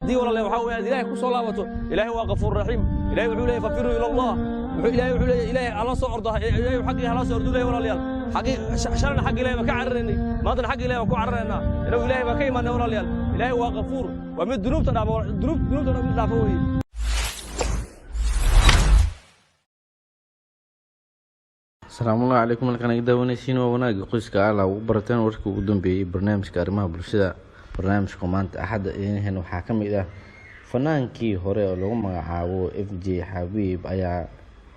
Haddii, walaalayaal, waxaa weeye aad Ilaahay ku soo laabato, Ilaahay waa Qafuur Raxiim. Ilaahay wuxuu leeyahay: "Fafiruu ila Allah." Wuxuu Ilaahay wuxuu leeyahay: Ilaahay hala soo ordo, Ilaahay xaggii hala soo ordo leeyahay. Walaalayaal, xaggii shalana xagga Ilaahay baan ka cararaynay, maantana xagga Ilaahay baan ku cararaynaa. Inagu Ilaahay baan ka imaanay. Walaalayaal, Ilaahay waa Qafuur, waa mid dunuubta dhaafa, dunuubta mid dhaafa weeye. Asalaamullahi calaykum. Halkaan naga daawanaysiin waa Wanaagga Qoyska. Alla ugu barateen warkii ugu dambeeyey barnaamijka arrimaha bulshada. Barnaamijka maanta Axadda idinheen waxaa ka mid ah fanaankii hore oo lagu magacaabo FJ Xabiib ayaa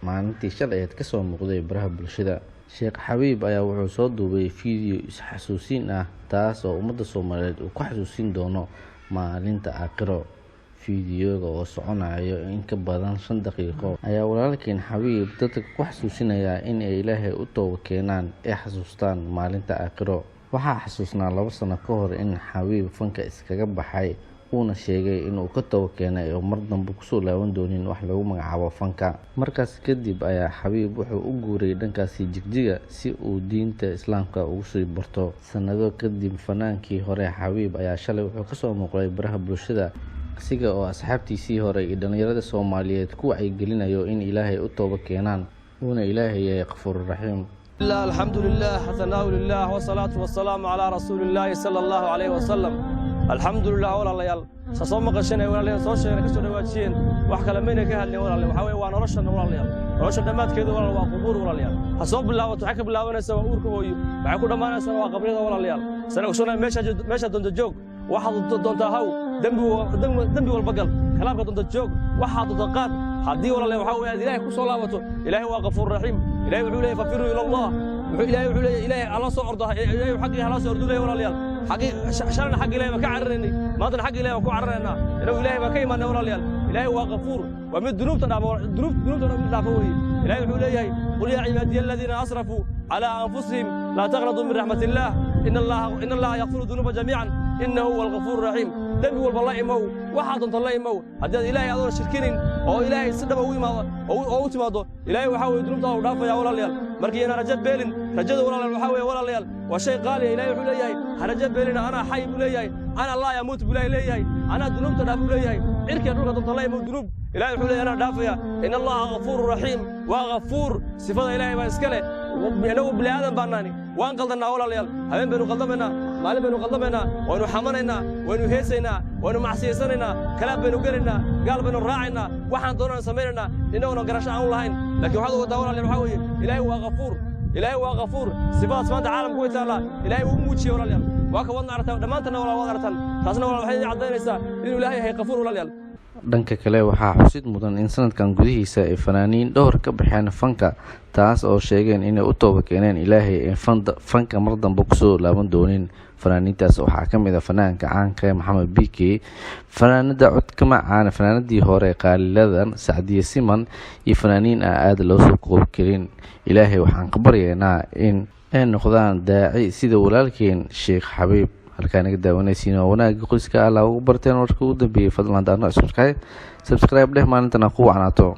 maalintii shalay aheed kasoo muuqday baraha bulshada. Sheekh Xabiib ayaa wuxuu soo duubay fiideo is-xasuusin ah, taas oo ummadda Soomaaliyeed uu ku xasuusin doono maalinta aakhiro. Fiidiyoga oo soconayo in ka badan 5 daqiiqo ayaa walaalkeen Xabiib dadka ku xasuusinayaa in ay Ilaahay u tooba keenaan ee xasuustaan maalinta aakhiro. Waxaa xasuusnaa 2 sano ka hor in Xabiib fanka iskaga baxay, uuna sheegay inuu ka tooba keenay oo mar dambe kusoo laaban doonin wax lagu magacaabo fanka. Markaas kadib ayaa Xabiib wuxuu u guuray dhankaasi Jigjiga si uu diinta Islaamka ugu sii barto. Sanado kadib, fanaankii hore Xabiib ayaa shalay wuxuu kasoo muuqday baraha bulshada, asiga oo asxaabtiisii hore iyo dhalinyarada Soomaaliyeed ku wacyigelinayo in Ilaahay u tooba keenaan, uuna Ilaahay yahay Qafuururaxiim. الحمد لله، ثناء لله، والصلاة والسلام على رسول الله صلى الله عليه وسلم. الحمد لله. Walaalayaal, sa soo maqashanay, walaalayaal, soo sheegay, kasoo dhawaajiyeen, wax kale mayna ka hadlin. Walaalayaal, waxaa weeye waa noloshan. Walaalayaal, nolosha dhammaadkeedu, walaal, waa qubuur. Walaalayaal, ha soo bilaabato, waxay ka bilaabanaysaa waa uurka hooyo, waxay ku dhammaanaysaa waa qabriyada. Walaalayaal, sana ogsoonaa, meesha doonta joog, waxaad doontaa haw, dembi walba gal, kalaamka doonta joog, waxaad doonta qaad. Haddii, walaalayaal, waxaa weeye aad Ilaahay ku soo laabato, Ilaahay waa Qafuur Raxiim. Ilaahay wuxuu leeyahay: "Fafiruu ila Allah." Wuxuu Ilaahay wuxuu leeyahay: Ilaahay hala soo ordo, Ilaahay xaggii hala soo ordo leeyahay. Walaalayaal, xaggii shalana xagga Ilaahay baan ka cararaynay, maantana xagga Ilaahay baan ku cararaynaa. Inagu Ilaahay baan ka imaanay. Walaalayaal, Ilaahay waa Qafuur, waa mid dunuubta dhaafa, dunuubta mid dhaafa weeye. Ilaahay wuxuu leeyahay: "قل يا عبادي الذين أسرفوا على أنفسهم لا تقنطوا من رحمة الله إن الله يغفر الذنوب جميعا إنه هو الغفور الرحيم." Dembi walba la imow, waxaa doonta la imow, haddaad Ilaahay adoon shirkinin oo Ilaahay si dhaba u imaado oo u timaado, Ilaahay waxaa weye dunuubtaada u dhaafaya. Walaalayaal, markii inaan rajo beelin, rajada, walaalayaal, waxaa weeye, walaalayaal, waa shay qaaliya. Ilaahay wuxuu leeyahay: "Ha rajo beelina, أنا حي" buu leeyahay. "أنا لا يموت" buu Ilaahay leeyahay. "Anaa dunuubta dhaaf" buu leeyahay. Cirkiga dhulka doonta la imow dunuub, Ilaahay wuxuu leeyahay: "Anaa dhaafaya." إن الله غفور رحيم. Waa Ghafuur, sifada Ilaahay baa iska leh. Inagu bini aadan baan nahani, waan qaldannaa. Walaalayaal, habeen baynu qaldamaynaa, maalin baynu qaldamaynaa, waynu xamanaynaa, waynu heesaynaa, waynu macsiyaysanaynaa, kalaab baynu gelaynaa, gaal baynu raacaynaa, waxaan doonaan samaynaynaa, innaguna garasho aan u lahayn. Laakiin waxaad ogataa, walaalayaal, waxaa weeye Ilaahay waa Ghafuur, Ilaahay waa Ghafuur. Sifadaas maanta caalamku way taallaa, Ilaahay wuu muujiyey. Walaalayaal, waa ka wadna aragtaan dhammaantanna, walaal, waad aragtaan. Taasna, walaal, waxay idin caddaynaysaa inuu Ilaahay yahay Ghafuur, walaalayaal. Dhanka kale, waxaa xusid mudan in sanadkan gudihiisa ay fanaaniin dhowr ka baxeen fanka, taas oo sheegeen inay u tooba keeneen Ilaahay ee fanka mar dambe kusoo laaban doonin. Fanaaniintaas waxaa ka mid ah fanaanka caanka ee Maxamed BK, fanaanada codka macaana, fanaanadii hore qaaliladan Sacdiye Siman iyo fanaaniin aan aada loo soo koobi karin. Ilaahay waxaan ka baryaynaa in ay noqdaan daaci sida walaalkeen Sheekh Xabiib. Halkaa naga daawanaysiin waa Wanaagga Qoyska. Alla ugu barteen warka ugu dambeeyey. Fadlan haddaad noo subscribe dheh, maalintana ku wacnaato.